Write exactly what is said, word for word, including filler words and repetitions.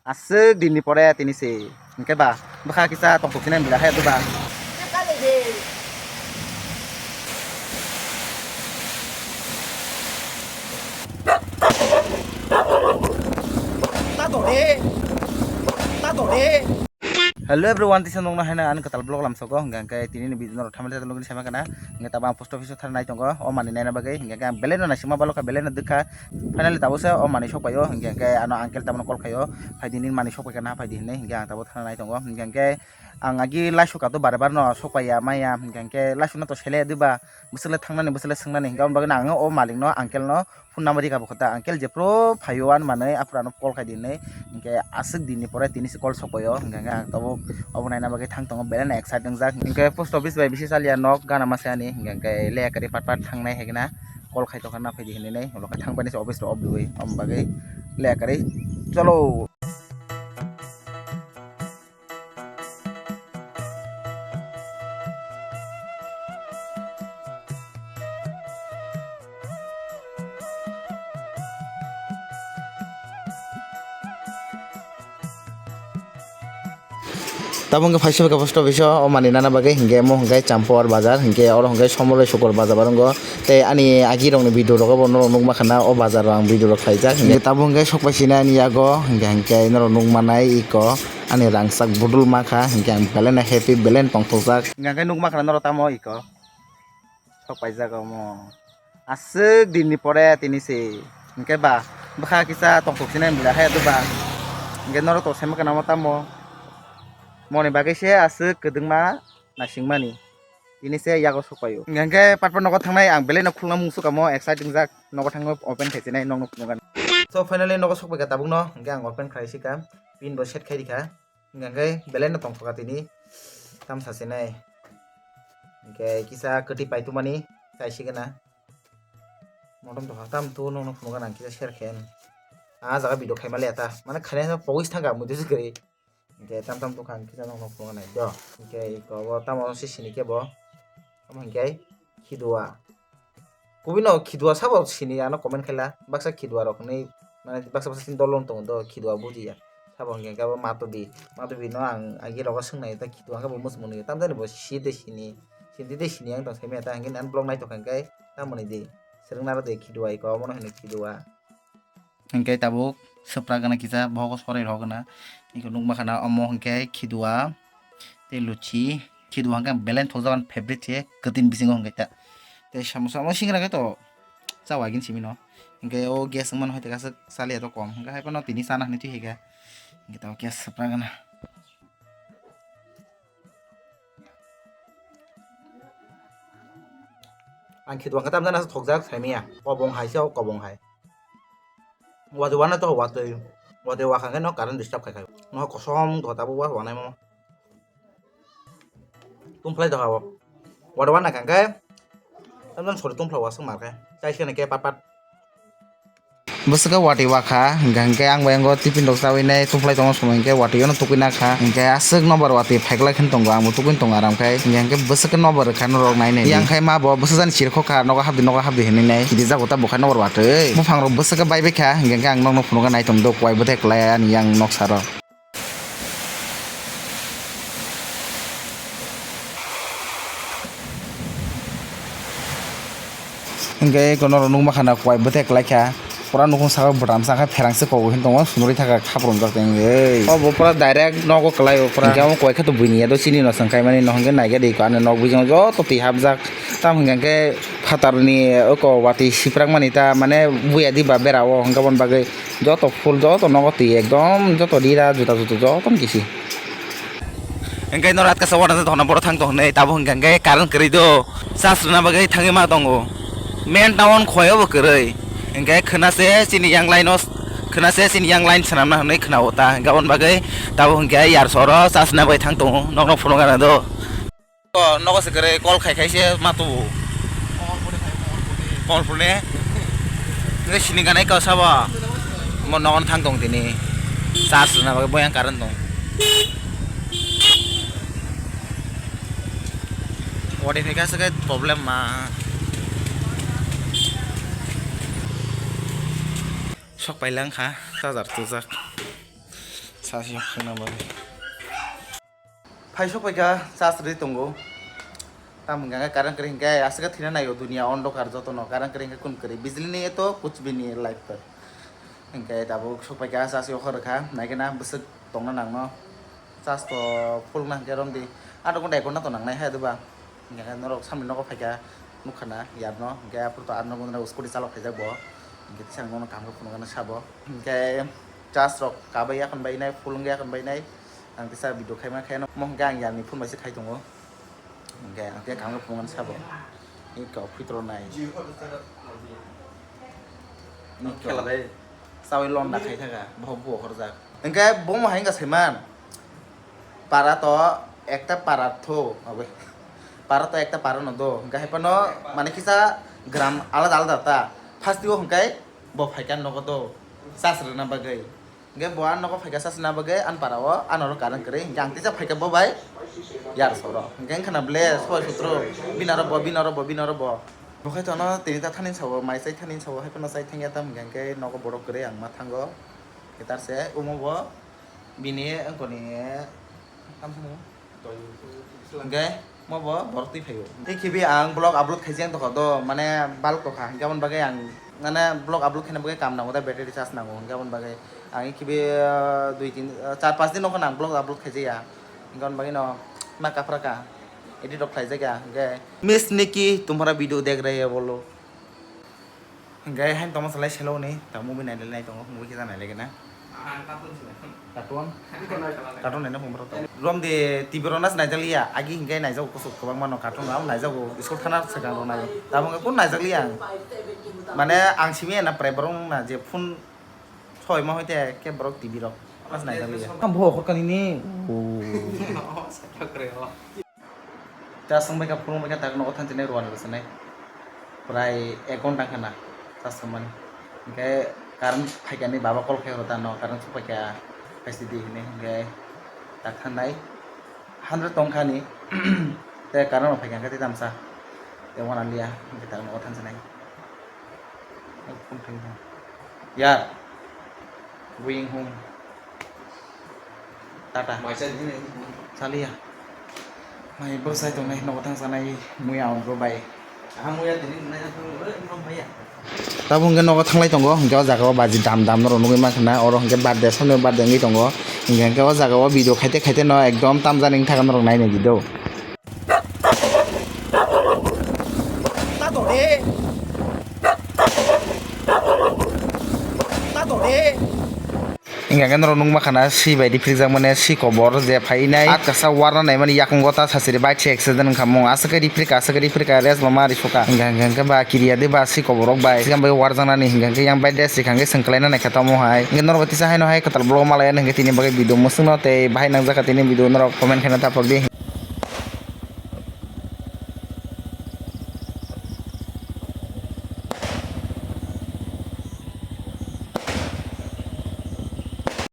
Aswk dinni pore tini se. Hwnkhe ba bwkha kisa tongthok sinai bwla hai ba. Hello everyone, tisa nokno haino ani kwtal vlog lamsogo, hwnkhe hwnkhe tini ni video no thamani thatlogni sama kana, hwnkhe tabo ang post office o thang nai tongo, o manwi naina bagwi, hwnkhe hwnkhe ang belai no naisingma balokha, belai no dwkha, finally tabuk se o manwi sok paio, hwnkhe hwnkhe ano uncle tamno call khaio, phaidi nini manwi sok paikha na phaidi hinwi, hwnkhe ang tabuk thang nai tongo, hwnkhe hwnkhe ang agi laisuk kato bare bare no sok paiya maya, hwnkhe hwnkhe laisuk no to sele diba, bwswk le thangnani, bwswk le swngnani, hwnkhe aboni bagwi no ang o malik no, uncle no, phone number rika bo kho ta, uncle jephru phaio ani manwi aphuru ano call khai di hinwi, hwnkhe aswk dinni pore tini se call sok paio, hwnkhe hwnkhe ang tabuk obo naina bagwi thang tongo, belai no exciting jak, hwnkhe post office bai bisi chaliya nok gana mase ani, hwnkhe hwnkhe leya kwrwi pat pat thangnai hai kheno call khai tongkha na phaidi hinwi, ulo khe thang painai se office rok off rwui, omo bagwi leya kwrwi cholo. Tabuk hwnkhe phaisa bai kha post office o, o manwi nana bagwi, hwnkhe omo hwnkhe Champor bazar, hwnkhe oro hwnkhe Somoroi Sukor bazar bar wngo. Tei ani agi rokni video rogo bo norok nukma khana o bazar o ang video rok khlaijak. Hwnkhe tabuk hwnkhe sok pai sini ani yago, hwnkhe hwnkhe norok nukmanai iko ani rangchak budul makha, hwnkhe ang belai no happy, belai no tongthokjak. Hwnkhe nukma khana norok tamo iko sok paijak omo. Aswk dinni pore tini se. Hwnkhe ba bwkha kisa tongthok sinai bwla hai ba. Hwnkhe norok to saimankhana omo tamo. Moni bagwi se aswk kwdwkma naisingmani. Tini se yago sok paio. Hwnkhe hwnkhe patpat nogo thangnai ang belai no khulna mungsukha mo exciting jak. Nogo thangwi open khai sinai nokno phunukgani. So finally nogo sok paikha tabukno. Hwnkhe ang open khai sika. Pin bo set khai rikha. Hwnkhe belai no tongthokha tini. Tam sasinai. Hwnkhe kisa kwtwi paitumani chaisigena. Motom tongkha tam tu nokno phunukgana ang kisa share khe. Ah jaga video khaima le ta. Mane khaina pogis thangkha muitu se kwrwi. Hwnkhe tam tam tongkha ang kisa nokno phunukgana do. Hwnkhe iko bo tamo se sini khe bo. Tamo hwnkhe khidua. Kubui no khidua sabo sini ano comment khaila. Baksa khidua rok hinwi mane baksa baksa sini dol wng tongo do khidua bujiya. Sabo hwnkhe khe abo matobi. Matobi no ang agi rogo swngnai ta khidua hwnkhe bo muchung nukya. Tamjani bo si de sini. Sini de sini ang tong saimanya ta hwnkhe ani vlog naitokha hwnkhe tamoni di. Swrwng naro de khidua iko omono hino khidua. Hwnkhe tabuk swprak gana kisa bohogo sorai rok gana. Iko nukma khana omo hwnkhe khidua. Tei luchi, khidua hwnkhe ang belai thokjak ani favorite se kwtwini bisingo hwnkhe ta. Tei samosa omo singra khe to cha wagin simi no. Hwnkhe o gas wngmano hai tei kaisa chaliya to kom. Hwnkhe hai phano tini chana hinwi twi hai kha. Hwnkhe tabuk gas swprak gana. Ang khidua hwnkhe tamjani aswk thokjak saimanya. Kobong hai se o kobong hai. Watwi wana to watwi. Watwi wakha khe no current disturb khai khai. No kosom do tabuk wa wanai mo. Tumplai do habo. Watwi wana kangkhe. Tamjani sori tumplai wasuk markhe. Chai sene khe pat pat. Bwswk watwi wakha hwnkha hwnkhe ang bai ango tiffin rok chawi nai tumplai tongo somoi hwnkhe watwi ono tukui nakha hwnkhe aswk nobar watwi phaiklai kheno tongo ang bo tukui tongo aram khai hwnkha hwnkhe bwswk nobar rwkha norok nai nai yang khai ma bo bwsajani chirikhokha nogo habdi nogo habdi hinwi nai kidi jago ta bo khai nobar watwi buphang rok bwswk bai bai kha hwnkha hwnkhe ang nokno phunukgwi nai tongdo kwbai bwthai kwlai ani yang noksa rok. Hingke eko norok nukma khana kwbai bwthai kwlai kha. Pura nukhung saka bwtam saka pherang se kogwi hin tongo, sunuri thaka khaprom jak tong wngwi. O bo pura direct nogo kwlai o pura. Hingke omo kwbai khe to buini ya do chini no swng khai mani, no hingke naikhe de eko ani nok bisingo joto twi hapjak. Tamo hingke phatarni oko watwi siprak mani ta mane buya di ba bera o hingke aboni bagwi. Joto full, joto nogo twi ekdom, joto rira, juta juta, joto no kisi. Hingke norok atkasa uanasa dokhna borok thang tong hinwi, tabuk hingke hingke current kwrwi do, charge rwna bagwi thangwi ma tongo. Main town khowai o bo kwrwi. Hingke khwna se chini yang line o, khwna se chini yang line swnamna hinwi khwna o ta. Hingke aboni bagwi tabuk hingke yarso oro charge rwna bagwi thang tongo, nokno phunukgana do. O, nogo se kwrwi call khai khai se ma tubu. Call phone ni. Nge sini ganai kau sabo. Mo nogon thang tong tini. Charge rwna bagwi boyang current tong. Ode phai kha se problem ma. Sok pailang kha, charger tujak. Sasi khwna bagwi. Phai sok paikha, charge rwi tongo. Tamo hwnkha khe current kwrwi hinkhe aswk khe thwina naio duniya ondokar jotono. Current kwrwi hinkhe kun kwrwi. Bijli nahi to kuch bhi nahi life par. Hinkhe tabuk sok paikha, charge o khorokha. Naikhe na bwswk tongna nangno. Charge to full na hinkhe romdi. Adho ghonta ek ghonta to nangnai hai doba. Hinkhe norok samni nogo phaikha nukha na yarno. Hinkhe aphuru to arno ghonta scooty chalok khaijak bo. Hinkhe tisa ang nono kaham khe phunukgana sabo. Hinkhe charge rok kabai yakhon bainai, full wngya yakhon bainai. Ang tisa video khaima khe no, mo hwnkhe ang yarni phone bai se khai tongo. Hwnkhe ang tei kangno phunukgani sabo. Iko phitro nai. Iko. Khela dai. Sawi londa khai thaka, bohok bo horjak. Hwnkhe bomo hai wngkha saiman. Para to ekta para tho, abe. Para to ekta para no do. Hwnkhe hai phano mane kisa gram alada alada ta. First o hwnkhe bo phaikha nogo do. Charge rwna bagwi. Hingke bo ang nogo phaikha sasna bagwi ani para o, ano oro current kwrwi. Hingke ang tisa phaikha bo bai yar soro. Hingke wngkha na ble soi sutro, bini oro bo, bini oro bo, bini oro bo. Bo khai tono tini ta thani sao, mai chai thani sao, hai phano chai thangya tam hingke nogo borok kwrwi ang ma thango. Ketar se omo bo bini wngkoni tam thangwi. Hingke mo bo borok twi phaio. Hingke khibi ang vlog upload khaijak tokha do, mane bulk tokha, hingke aboni bagwi ang mane vlog upload khaina bagwi kam nango da, battery charge nango, hingke aboni bagwi ang khibi, ah, dui tin, ah, char panch din wngkha nang vlog upload khaijaya, hingke aboni bagwi no ma kaphra ka edit rok khlaijak ya, hingke Miss Nikki tumhara video dekh rahe hai wo log. Hingke hain tongma salai selo ni ta movie nailai nai tongo, movie kisa nailai gana. Ah, cartoon sila. Cartoon? Cartoon nailai. Cartoon naina pung borok tong. Rom de T V rok nas naijak liya, agi hingke naijak kusuk kwbang mano cartoon rok, naijak o school thana swkang rok nai. Tabuk kun naijak liya ang. Mane ang simi na prai borok na je phone soi ma hoite ke borok T V rok nas naijak liya. Ang bo hor kani ni. Oh. Sakra kre o. Charge wng bai kha, phone wng bai kha, tak nogo thansinai rwani rwsinai. Prai ek ghonta wngkha na charge wngmani. Hinkhe current phaikha ni baba call khai horo ta no, current sok paikha, phaisi di hinwi hinkhe tak thangnai. Hundred tongkha ni, tei current rok phaikha hinkhe tei tamsa. Tei wana liya, hinkhe tak nogo thansinai. Phone thwngkha. Yar. Going home. Tata. Mai chai di ni. Chaliya. Mai bo sai tongnai, nogo thang sanai, muya on go bai. Aha muya tini nai na thang, eh, no maya. Tabuk hingke nogo thanglai tongo, hingke o jaga o baji dam dam norok nugui mankha na, oro hingke birthday, somni birthday wngwi tongo, hingke hingke o jaga o video khaite khaite no ekdom tamjani wngkha norok nainai di do. Hingke norok nukma khana si bai riphrikjak mani si kobor je phainai atkasa warna naimani yakungo ta sasiri bike se accident wngkha mung aswk khe riphrikha aswk khe riphrikha rest bo ma risoka hingke hingke ba kiriya de ba si kobor rok bai sikam bai warjaknani hingke hingke yang bai dress rikha hingke swng kwlaina naikha tamo hai hingke norok tisa haino hai kwtal vlog malaya hingke tini bagwi video mwswkno tei bahai nangjakha tini video norok comment khaina taphok di.